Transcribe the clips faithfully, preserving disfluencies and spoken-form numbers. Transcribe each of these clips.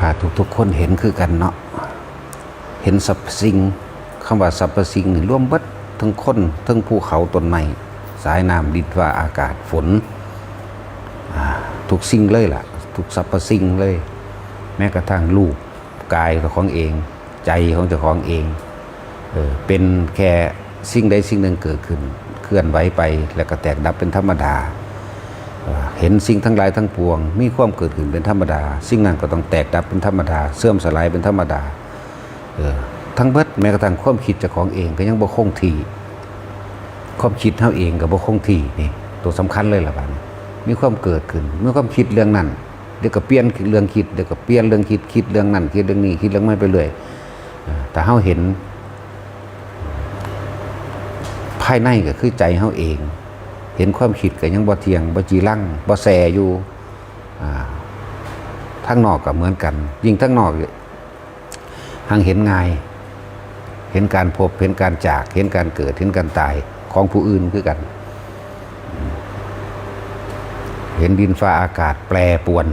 ถ้าทุกๆคนเห็นคือกันเนาะ เห็นสรรพสิ่ง คำว่าสรรพสิ่งนี่รวมเบิด ทั้งคน ทั้งภูเขา ต้นไม้ สายน้ำ ดินฟ้าอากาศ ฝน อ่า ทุกสิ่งเลยล่ะ ทุกสรรพสิ่งเลย แม้กระทั่งรูปกายของเอง ใจของเจ้าของเอง เออ เป็นแค่สิ่งใดสิ่งหนึ่งเกิดขึ้น เคลื่อนไหวไป แล้วก็แตกดับเป็นธรรมดา เอ่อ เห็นสิ่งทั้งหลายทั้งปวง มีความเกิดขึ้นเป็นธรรมดา สิ่งนั้นก็ต้องแตกดับเป็นธรรมดา เสื่อมสลายเป็นธรรมดา เออ ทั้งเบิด แม้กระทั่งความคิดเจ้าของเองก็ยังบ่คงที่ ความคิดเฮาเองก็บ่คงที่ นี่ ตัวสำคัญเลยล่ะบัดนี้ มีความเกิดขึ้น มีความคิดเรื่องนั้น เดี๋ยวก็เปลี่ยนเรื่องคิด เดี๋ยวก็เปลี่ยนเรื่องคิด คิดเรื่องนั้น คิดเรื่องนี้ คิดเรื่องนั้นไปเรื่อย เออ ถ้าเฮาเห็น ภายในก็คือใจเฮาเอง เห็นความคิดก็ยังบ่เที่ยง บ่จีรัง บ่แซ่อยู่ อ่า ทางนอกก็เหมือนกัน ยิ่งทางนอก หังเห็นง่าย เห็นการพบ เห็นการจาก เห็นการเกิด เห็นการตายของผู้อื่นคือกัน เห็นดินฟ้าอากาศแปรปรวน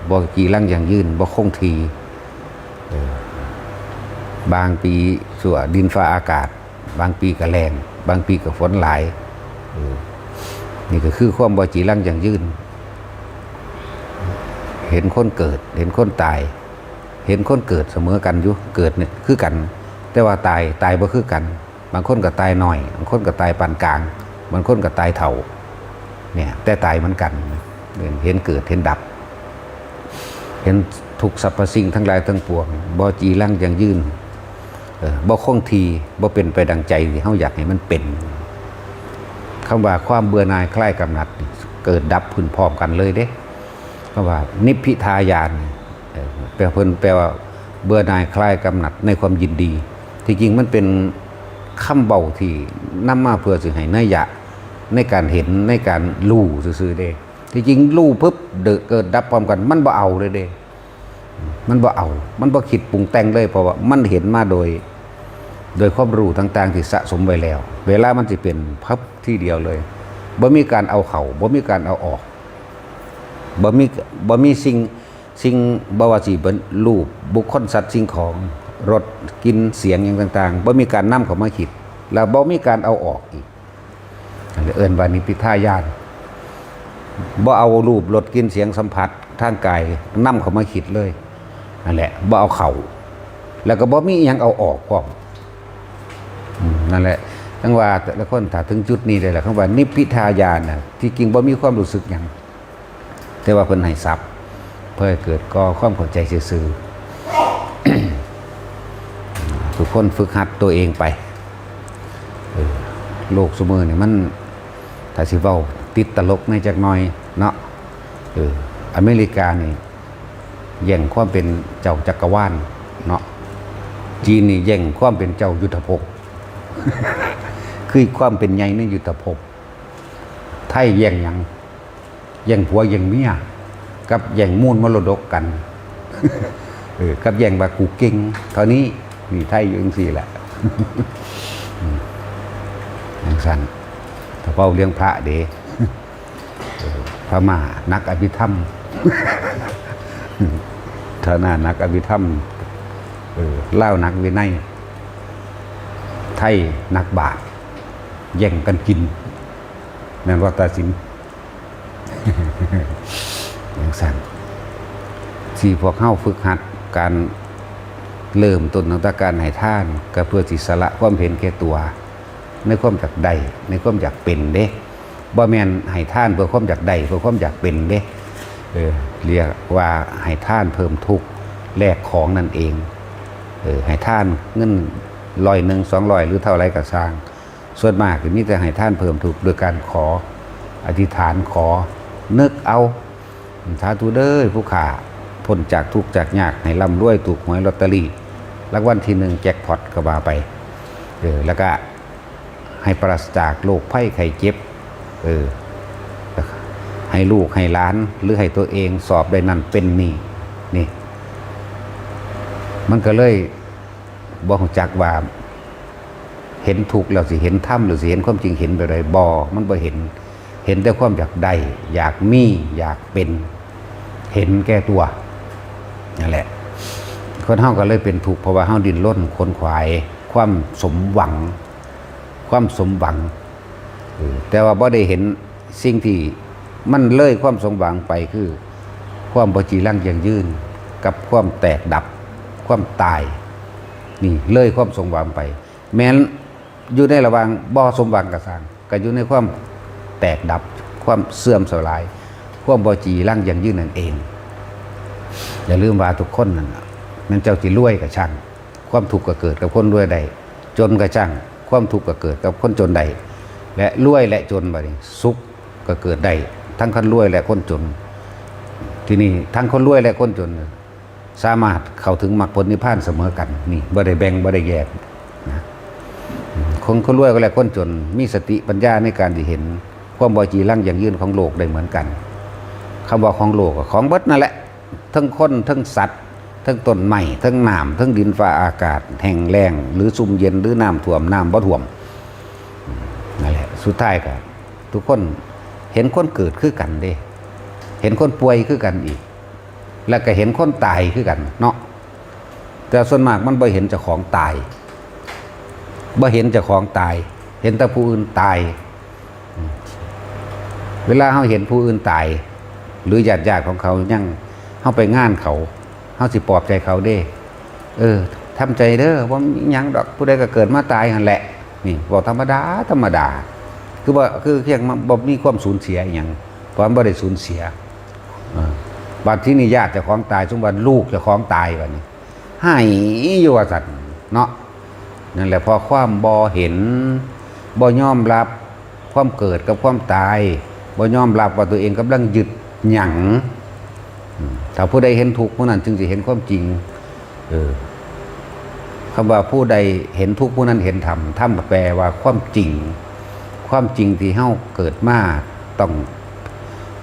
บ่จีรังยั่งยืน บ่คงที่ เออ บางปีสั่วดินฟ้าอากาศ บางปีก็แล้ง บางปีก็ฝนหลาย เออ นี่ก็คือความบ่จีรังยั่งยืน เห็นคนเกิด เห็นคนตาย เห็นคนเกิดเสมอกันอยู่ เกิดเนี่ยคือกัน แต่ว่าตาย ตายบ่คือกัน บางคนก็ตายน้อย บางคนก็ตายปานกลาง บางคนก็ตายเฒ่า เนี่ย แต่ตายเหมือนกัน เห็นเกิด เห็นดับ เห็นทุกสรรพสิ่งทั้งหลายทั้งปวง บ่จีรังยั่งยืน เออ บ่คงที่ บ่เป็นไปดังใจที่เฮาอยากให้มันเป็น คำว่าความเบื่อหน่ายคลายกำหนัดนี่เกิดดับขึ้นพร้อมกันเลยเด้ คำว่านิพพิทายาน เออ แปลเพิ่นแปลว่าเบื่อหน่ายคลายกำหนัดในความยินดี ที่จริงมันเป็นคำเว้าที่นำมาเพื่อสิให้นัยยะในการเห็น ในการรู้ซื่อๆเด้ ที่จริงรู้ปุ๊บเดอะเกิดดับพร้อมกัน มันบ่เอาเลยเด้ มันบ่เอา มันบ่คิดปรุงแต่งเลย เพราะว่ามันเห็นมาโดย โดยความรู้ต่างๆที่สะสมไว้แล้ว เวลามันสิเป็นพับทีเดียวเลย บ่มีการเอาเข้า บ่มีการเอาออก บ่มี บ่มีสิ่ง สิ่ง บ่ว่าสิเป็นรูป บุคคล สัตว์ สิ่งของ รส กลิ่น เสียง หยังต่างๆ บ่มีการนำเข้ามาคิด แล้วบ่มีการเอาออกอีก เอิ้นว่านิพพิทายาน บ่เอารูป รส กลิ่น เสียง สัมผัสทางกายนำเข้ามาคิดเลย นั่นแหละ บ่เอาเข้า แล้วก็บ่มีอิหยังเอาออกพร้อม อืม นั่นแหละ จั่งว่าแต่ละคนถ้าถึงจุดนี้ได้แล้ว คำว่านิพพิทายานน่ะ ที่จริงบ่มีความรู้สึกหยัง แต่ว่าเพิ่นให้ศัพท์ เพื่อให้เกิดก่อความเข้าใจซื่อๆ ทุกคนฝึกหัดตัวเองไป เออ โลกซุมื้อนี่มัน ถ้าสิเว้าติดตลกแหน่จักหน่อยเนาะ เออ อเมริกานี่แย่งความเป็นเจ้าจักรวาลเนาะ จีนนี่แย่งความเป็นเจ้ายุทธภพ คือความเป็นใหญ่ในยุทธภพ ไทยแย่งหยัง แย่งผัวแย่งเมีย กับแย่งมูลมรดกกัน เออ กับแย่งว่ากูเก่ง เท่านี้ นี่ไทยอยู่จั่งซี้แหละ อืม จั่งซั้น ถ้าเว้าเรื่องพระเด้ เออ พม่านักอภิธรรม พม่านักอภิธรรม เออ ลาวนักวินัย ไทยนักบาป แย่งกันกิน แม่นว่าตาสิน จั่งซั้น ที่พวกเฮาฝึกหัดการเริ่มต้นตั้งแต่การให้ทาน ก็เพื่อสิสละความเห็นแก่ตัว ในความอยากได้ ในความอยากเป็นเด้ บ่แม่นให้ทานเพื่อความอยากได้ เพื่อความอยากเป็นเด้ เออ เรียกว่าให้ทานเพิ่มทุกข์ แลกของนั่นเอง เออ ให้ทานเงินร้อยหนึ่ง สองร้อย หรือเท่าไรก็ซ่าง ส่วนมากสิมีแต่ให้ทานเพิ่มทุกข์ โดยการขอ อธิษฐานขอ นึกเอา สาธุเด้อผู้ข้า พ้นจากทุกข์จากยาก ให้ร่ำรวยถูกหวยลอตเตอรี่ รางวัลที่หนึ่งแจ็คพอตก็ว่าไป เออ แล้วก็ให้ปราศจากโรคภัยไข้เจ็บ เออ ให้ลูกให้หลาน หรือให้ตัวเองสอบได้นั่นเป็นนี่ นี่ มันก็เลยบ่รู้จักว่า เห็นทุกข์แล้วสิเห็นธรรม หรือสิเห็นความจริง เห็นแบบใด บ่ มันบ่เห็น เห็นแต่ความอยากได้ อยากมี อยากเป็น เห็นแก่ตัว นั่นแหละ คนเฮาก็เลยเป็นทุกข์ เพราะว่าเฮาดิ้นรนขนขวายความสมหวัง ความสมหวัง เออ แต่ว่าบ่ได้เห็นสิ่งที่มันเลยความสมหวังไป คือความบ่จีรังยั่งยืน กับความแตกดับ ความตาย นี่เลยความสมหวังไป แม้นอยู่ในระหว่างบ่สมหวังก็ซ่าง ก็อยู่ในความแตกดับ ความเสื่อมสลาย ความบ่จีรังยั่งยืนนั่นเอง อย่าลืมว่าทุกคนนั่นน่ะ แม้นเจ้าสิรวยก็ช่าง ความทุกข์ก็เกิดกับคนรวยได้ จนก็ช่าง ความทุกข์ก็เกิดกับคนจนได้ และรวยและจน บัดนี้สุขก็เกิดได้ ทั้งคนรวยและคนจน ทีนี้ทั้งคนรวยและคนจน สามารถเข้าถึงมรรคผลนิพพานเสมอกัน นี่บ่ได้แบ่ง บ่ได้แยกนะ คน คนรวยก็และคนจนมีสติปัญญาในการที่เห็นความบ่จีรังยั่งยืนของโลกได้เหมือนกัน คำว่าของโลกก็ของเบิดนั่นแหละ ทั้งคน ทั้งสัตว์ ทั้งต้นไม้ ทั้งน้ำ ทั้งดินฟ้าอากาศ แห้งแล้ง หรือซุ่มเย็น หรือน้ำท่วม น้ำบ่ท่วม นั่นแหละ สุดท้ายก็ทุกคนเห็นคนเกิดคือกันเด้ เห็นคนป่วยคือกันอีก แล้วก็เห็นคนตายคือกันเนาะ แต่ส่วนมากมันบ่เห็นเจ้าของตาย บ่เห็นเจ้าของตาย เห็นแต่ผู้อื่นตาย เวลาเฮาเห็นผู้อื่นตาย หรือญาติๆของเขายัง เฮาไปงานเขา เฮาสิปลอบใจเขาเด้ เออ ทำใจเด้อ บ่มีหยังดอก ผู้ใดก็เกิดมาตายหั่นแหละ นี่เว้าธรรมดา ธรรมดา คือว่า คือเพียงมันบ่มีความสูญเสียอิหยัง เพราะมันบ่ได้สูญเสีย เออ บัดทีนี้ญาติเจ้าของตาย สมมุติว่าลูกเจ้าของตายบัดนี้ ไห้อยู่ว่าซั่นเนาะ นั่นแหละ เพราะความบ่เห็น บ่ยอมรับความเกิดกับความตาย บ่ยอมรับว่าตัวเองกำลังยึดหยัง อืม ถ้าผู้ใดเห็นทุกข์ ผู้นั้นจึงสิเห็นความจริง เออ คำว่าผู้ใดเห็นทุกข์ ผู้นั้นเห็นธรรม ธรรมแปลว่าความจริง ความจริงที่เฮาเกิดมาต้อง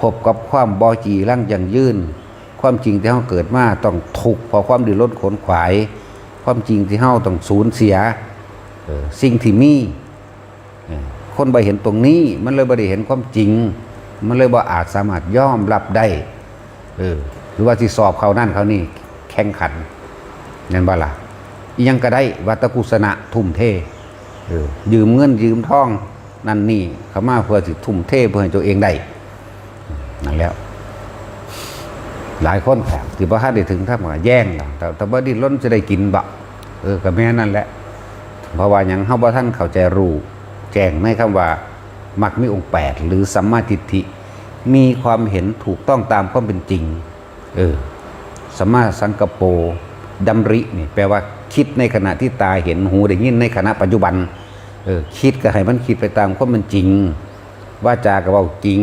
พบกับความบ่จีรังยั่งยืน ความจริงที่เฮาเกิดมาต้องทุกข์เพราะความดิ้นรนขนขวาย ความจริงที่เฮาต้องสูญเสีย เออ สิ่งที่มี เออ คนบ่เห็นตรงนี้ มันเลยบ่ได้เห็นความจริง มันเลยบ่อาจสามารถยอมรับได้ เออ หรือว่าสิสอบเข้านั่นเข้านี่ แข่งขัน แม่นบ่ล่ะ อิหยังก็ได้ วัตตกุสนะ ทุ่มเท เออ ยืมเงินยืมทองนั่นนี่เข้ามาเพื่อสิทุ่มเทเพื่อให้ตัวเองได้ นั่นแหล้ว หลายคนที่บ่ทันได้ถึงธรรมก็แย่งล่ะ แต่ แต่บ่ดิ้นรนสิได้กินบ่ เออ ก็แม่นนั่นแหละ เพราะว่าหยัง เฮาบ่ทันเข้าใจรู้แจ้งในคำว่ามรรคมีองค์แปด หรือสัมมาทิฏฐิ มีความเห็นถูกต้องตามความเป็นจริง เออ สัมมาสังกัปโป ดำรินี่แปลว่าคิดในขณะที่ตาเห็น หูได้ยินในขณะปัจจุบัน เออ คิดก็ให้มันคิดไปตามความเป็นจริง วาจาก็เว้าจริง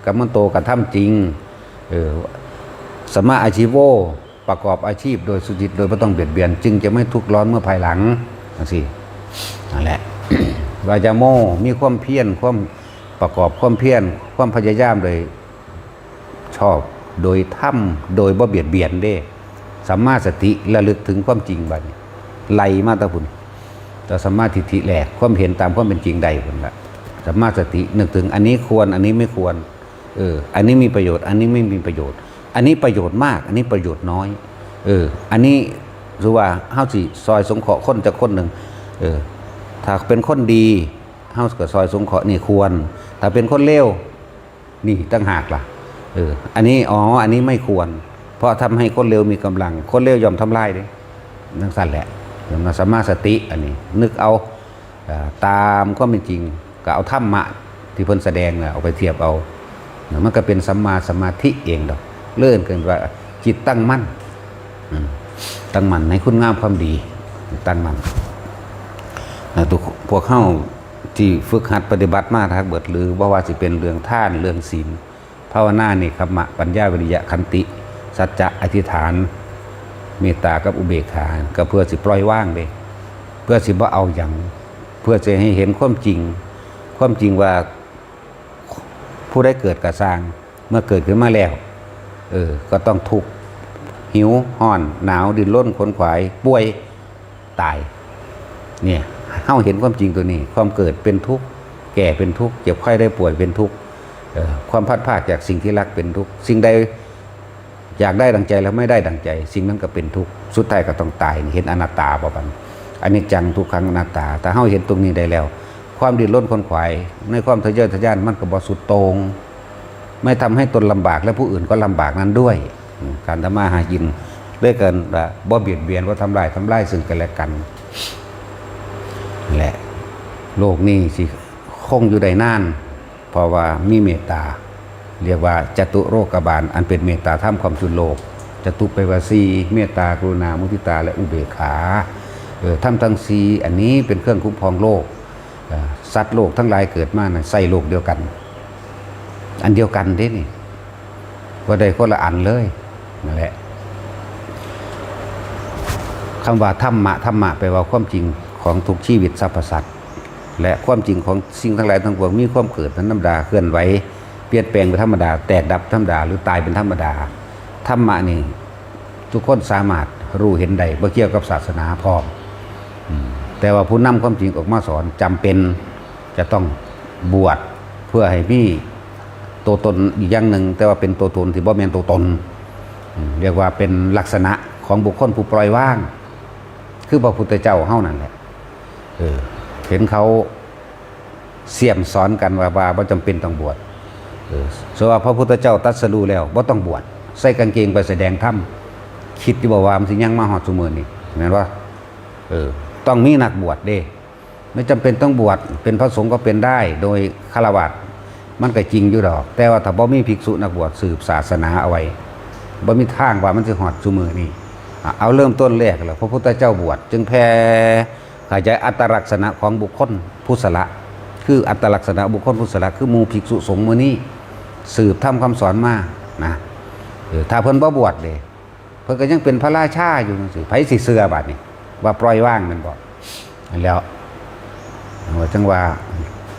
กัมมันโตกระทำจริง เออ สัมมาอาชีโว ประกอบอาชีพโดยสุจริต โดยบ่ต้องเบียดเบียน จึงจะไม่ทุกข์ร้อนเมื่อภายหลัง จั่งซี้ นั่นแหละ วายาโม มีความเพียร ความประกอบความเพียร ความพยายามโดยชอบ โดยธรรม โดยบ่เบียดเบียนเด้ สัมมาสติ ระลึกถึงความจริงบัดนี้ ไล่มาแต่พุ้น แต่สัมมาทิฏฐิแหละ ความเห็นตามความเป็นจริงได้พุ้นละ สัมมาสติ นึกถึงอันนี้ควร อันนี้ไม่ควร เออ อันนี้มีประโยชน์ อันนี้ไม่มีประโยชน์ อันนี้ประโยชน์มาก อันนี้ประโยชน์น้อย เออ อันนี้ถือว่าเฮาสิซอยสงเคราะห์คนจักคนหนึ่ง เออ ถ้าเป็นคนดี เฮาก็ซอยสงเคราะห์นี่ควร ถ้าเป็นคนเลว นี่ต่างหากล่ะ เออ อันนี้ อ๋อ อันนี้ไม่ควร เพราะทำให้คนเลวมีกำลัง คนเลวย่อมทำลายเด้ จั่งซั้นแหละ เรียกว่าสัมมาสติ อันนี้ นึกเอา เอ่อ ตามความเป็นจริง ก็เอาธรรมะที่เพิ่นแสดงน่ะ เอาไปเทียบเอา มันก็เป็นสัมมาสมาธิเองดอก เลื่อนเกินว่าจิตตั้งมั่น อืม ตั้งมั่นในคุณงามความดี ตั้งมั่น นะ ทุก พวกเฮาที่ฝึกหัดปฏิบัติมาทั้งเบิด หรือบ่ว่าสิเป็นเรื่องทาน เรื่องศีล ภาวนา เนกขัมมะ ปัญญา วิริยะ ขันติ สัจจะ อธิษฐาน เมตตา กับอุเบกขา ก็เพื่อสิปล่อยวางเด้ เพื่อสิบ่เอาหยัง เพื่อสิให้เห็นความจริง ความจริงว่าผู้ใดเกิดก็ซ่าง เมื่อเกิดขึ้นมาแล้ว เออ ก็ต้องทุกข์ หิว ร้อน หนาว ดิ้นรน ขนขวาย ป่วย ตาย เนี่ย เฮาเห็นความจริงตัวนี้ ความเกิดเป็นทุกข์ แก่เป็นทุกข์ เจ็บไข้ได้ป่วยเป็นทุกข์ เอ่อ ความพลัดพรากจากสิ่งที่รักเป็นทุกข์ สิ่งใด อยากได้ดังใจแล้วไม่ได้ดังใจ สิ่งนั้นก็เป็นทุกข์ สุดท้ายก็ต้องตาย เห็นอนัตตาบ่บัดนี้ อนิจจัง ทุกขัง อนัตตา ถ้าเฮาเห็นตรงนี้ได้แล้ว ความดิ้นรนขวนขวาย ในความทะเยอทะยาน มันก็บ่สุดโต่ง ไม่ทำให้ตนลำบากและผู้อื่นก็ลำบากนั้นด้วย อืม การทำมาหากิน ด้วยกันว่าบ่เบียดเบียน บ่ทำลาย ทำลายซึ่งกันและกัน และโลกนี้สิคงอยู่ได้นาน เพราะว่ามีเมตตา เรียกว่าจตุโลกบาล อันเป็นเมตตาธรรมความจุนโลก จตุแปลว่าสี่ เมตตา กรุณา มุทิตา และอุเบกขา เออ ธรรมทั้งสี่อันนี้เป็นเครื่องคุ้มครองโลก เอ่อ สัตว์โลกทั้งหลายเกิดมานะใส่โลกเดียวกัน อันเดียวกันเด้นี่ บ่ได้คนละอันเลย นั่นแหละ คำว่าธรรมะ ธรรมะแปลว่าความจริงของทุกชีวิตสรรพสัตว์ และความจริงของสิ่งทั้งหลายทั้งปวงมีความเกิดเป็นธรรมดา เคลื่อนไหว เปลี่ยนแปลงเป็นธรรมดา แตกดับธรรมดา หรือตายเป็นธรรมดา ธรรมะนี่ทุกคนสามารถรู้เห็นได้ บ่เกี่ยวกับศาสนาพร้อม อืม แต่ว่าผู้นำความจริงออกมาสอนจำเป็นจะต้องบวชเพื่อให้มีตัวตนอีกอย่างหนึ่ง แต่ว่าเป็นตัวตนที่บ่แม่นตัวตน อืม เรียกว่าเป็นลักษณะของบุคคลผู้ปล่อยวาง คือพระพุทธเจ้าเฮานั่นแหละ เออ เห็นเขาเสี้ยมสอนกันว่า ว่าบ่จำเป็นต้องบวช เออ ส่วนว่าพระพุทธเจ้าตรัสรู้แล้วบ่ต้องบวช ใส่กางเกงไปแสดงธรรม คิดอยู่บ่ว่ามันสิยังมาฮอดซุมื้อนี้ แม่นบ่ เออ ต้องมีนักบวชเด้ ไม่จำเป็นต้องบวช เป็นพระสงฆ์ก็เป็นได้ โดยฆราวาส มันก็จริงอยู่ดอก แต่ว่าถ้าบ่มีภิกษุนักบวชสืบศาสนาเอาไว้ บ่มีทางว่ามันสิฮอดซุมื้อนี้ อ่ะ เอาเริ่มต้นแรกแล้ว พระพุทธเจ้าบวช จึงแผ่ขยายอัตลักษณะของบุคคลผู้สละ คืออัตลักษณะบุคคลผู้สละ คือหมู่ภิกษุสงฆ์มื้อนี้ สืบธรรมคำสอนมา นะ เออ ถ้าเพิ่นบ่บวชเด้ เพิ่นก็ยังเป็นพระราชาอยู่จังซี้ ไผสิเชื่อบาดนี้ ว่าปล่อยวางแม่นบ่ นั่นแหล้ว ว่าจั่งว่า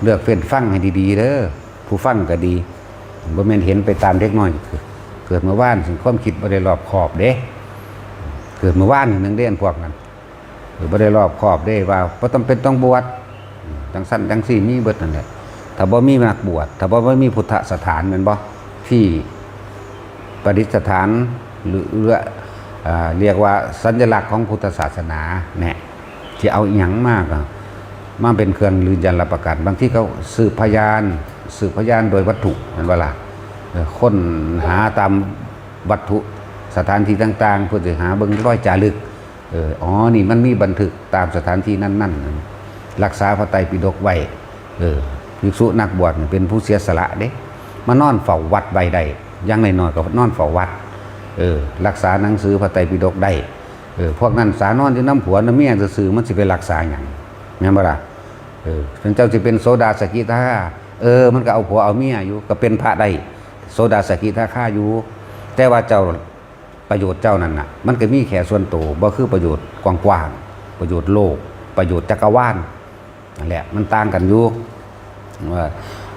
เลือกเฟ้นฟังให้ดีๆเด้อ ผู้ฟังก็ดี บ่แม่นเห็นไปตามเด็กน้อย เกิดเมื่อวาน ซึ่งความคิดบ่ได้รอบคอบเด้ เกิดเมื่อวานนี่หนึ่งเด้ อันพวกนั้น เออ บ่ได้รอบคอบเด้ ว่าบ่จำเป็นต้องบวช จั่งซั้นจั่งซี้ มีเบิดนั่นแหละ ถ้าบ่มีนักบวช ถ้าบ่ บ่มีพุทธสถานแม่นบ่ ที่ประดิษฐาน หรือ หรือ อ่า เรียกว่าสัญลักษณ์ของพุทธศาสนาเนี่ย ที่เอาอิหยังมาก็มาเป็นเครื่องยืนยันรับประกัน บางทีเขาสืบพยาน สืบพยานโดยวัตถุ แม่นบ่ล่ะ เออ ค้นหาตามวัตถุสถานที่ต่างๆ เพื่อสิหาเบิ่งรอยจารึก เออ อ๋อ นี่มันมีบันทึกตามสถานที่นั้นๆ รักษาพระไตรปิฎกไว้ เออ ภิกษุนักบวชนี่เป็นผู้เสียสละเด้ มานอนเฝ้าวัดไว้ได้ อย่างน้อยๆก็นอนเฝ้าวัด เออ รักษาหนังสือพระไตรปิฎกได้ เออ พวกนั้นสานอนอยู่นำผัวนำเมียซื่อๆ มันสิไปรักษาหยัง แม่นบ่ล่ะ เออ เพิ่นเจ้าสิเป็นโสดาสกิทาคา เออ มันก็เอาผัวเอาเมียอยู่ ก็เป็นพระได้ โสดาสกิทาคาอยู่ แต่ว่าเจ้า ประโยชน์เจ้านั่นน่ะ มันก็มีแค่ส่วนตัว บ่คือประโยชน์กว้างๆ ประโยชน์โลก ประโยชน์จักรวาล นั่นแหละ มันต่างกันอยู่ ว่า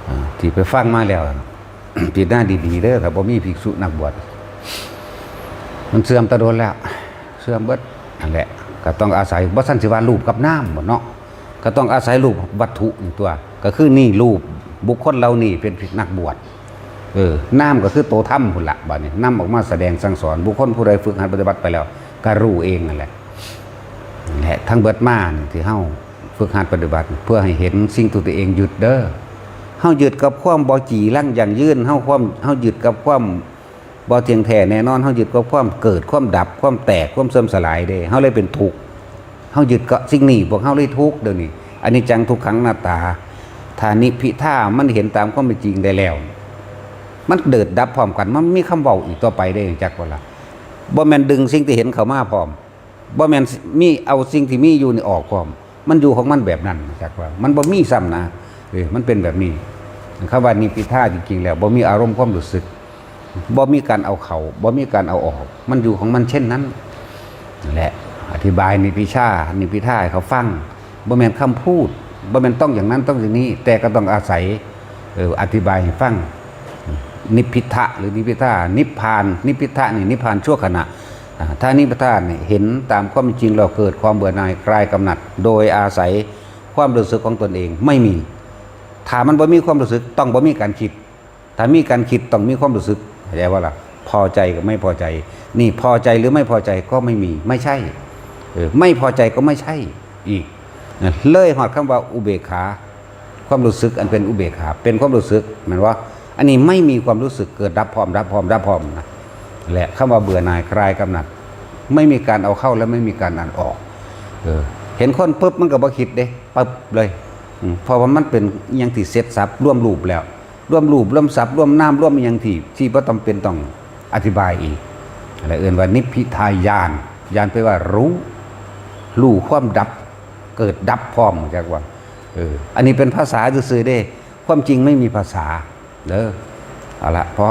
เอ่อ ที่ไปฟังมาแล้ว พิจารณาดีๆเด้อ ถ้าบ่มีภิกษุนักบวช มันเสื่อมแต่โดนแล้ว เสื่อมเบิด นั่นแหละ ก็ต้องอาศัย บ่ซั้นสิว่ารูปกับนามบ่เนาะ ก็ต้องอาศัยรูปวัตถุนี่ตัว ก็คือนี่รูปบุคคลเหล่านี้เป็นนักบวช เออ นามก็คือตัวธรรมพุ้นละ บัดนี้นำออกมาแสดงสั่งสอน บุคคลผู้ใดฝึกหัดปฏิบัติไปแล้ว ก็รู้เองนั่นแหละ และทั้งเบิดมานี่ที่เฮาฝึกหัดปฏิบัติ เพื่อให้เห็นสิ่งที่ตัวเองยึดเด้อ เฮายึดกับความบ่จีรังยั่งยืน เฮาความ เฮายึดกับความบ่เที่ยงแท้แน่นอน เฮายึดกับความเกิด ความดับ ความแตก ความเสื่อมสลายเด้ เฮาเลยเป็นทุกข์ เฮายึดกับสิ่งนี้ พวกเฮาเลยทุกข์เดี๋ยวนี้ อนิจจัง ทุกขัง อนัตตา ถ้านิพพิทามันเห็นตามความเป็นจริงได้แล้ว มันเกิดดับพร้อมกัน มันมีคำเว้าอีกต่อไปได้ จักบ่ล่ะ บ่แม่นดึงสิ่งที่เห็นเข้ามาพร้อม บ่แม่นมีเอาสิ่งที่มีอยู่นี่ออกพร้อม มันอยู่ของมันแบบนั้น จักว่า มันบ่มีซ้ำนะ เออ มันเป็นแบบนี้ คำว่านิพพิทาจริงๆแล้ว บ่มีอารมณ์ความรู้สึก บ่มีการเอาเข้า บ่มีการเอาออก มันอยู่ของมันเช่นนั้น นั่นแหละ อธิบายนิพพิชา นิพพิทาให้เขาฟัง บ่แม่นคำพูด บ่แม่นต้องอย่างนั้นต้องอย่างนี้ แต่ก็ต้องอาศัย เออ อธิบายให้ฟัง นิพพิทะหรือนิพพิทา นิพพาน นิพพิทะนี่นิพพานชั่วขณะ อ่า ถ้านิพพิทานี่เห็นตามความเป็นจริงแล้วเกิดความเบื่อหน่ายคลายกำหนัด โดยอาศัยความรู้สึกของตนเอง ไม่มี ถ้ามันบ่มีความรู้สึก ต้องบ่มีการคิด ถ้ามีการคิด ต้องมีความรู้สึก เข้าใจบ่ล่ะ พอใจกับไม่พอใจ นี่พอใจหรือไม่พอใจก็ไม่มี ไม่ใช่ เออ ไม่พอใจก็ไม่ใช่อีกนะ เลยฮอดคำว่าอุเบกขา ความรู้สึกอันเป็นอุเบกขา เป็นความรู้สึก แม่นบ่ อันนี้ไม่มีความรู้สึก เกิดดับพร้อม ดับพร้อม ดับพร้อมนะ และคำว่าเบื่อหน่ายคลายกำหนัด ไม่มีการเอาเข้าและไม่มีการเอาออก เออ เห็นคนปุ๊บมันก็บ่คิดเด้ ปึ๊บเลย อืม เพราะว่ามันเป็นอิหยังที่เสร็จสรรพ รวมรูปแล้ว รวมรูป รวมสัพท์ รวมนาม รวมอิหยังที่ ที่บ่จำเป็นต้องอธิบายอีก อะไรเอิ้นว่านิพพิทาญาณ ญาณแปลว่ารู้ รู้ความดับ เกิดดับพร้อม จักว่า เออ อันนี้เป็นภาษาซื่อๆเด้ ความจริงไม่มีภาษา เด้อ เอาละ พอ